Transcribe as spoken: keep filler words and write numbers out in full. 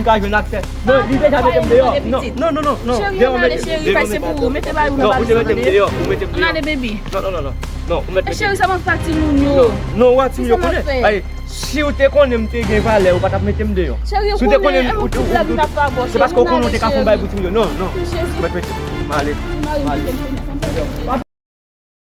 m ka jwenn aksè. Non, li deja mete m deyò. Non, non, non, non, non. Cheri, ann ale, cheri, fè se pou ou. Mete bagay ou nan valiz la, tande. Non, ou te mete m deyò. Ou mete m deyò. Ann ale, baby. Non, non, non, non. Non, ou mèt mete m deyò. Cheri, sa m ap fè ak timoun yo. Non, non, ou a timoun yo konnen. Ay, si ou te konnen m te gen valè, ou pa t ap mete m deyò. Cheri, ou konnen, ou, ou, ou, se paske ou konnen ou te ka fè yon bagay pou timoun yo. Non, non. Ou mèt mete m. M ale. M ale.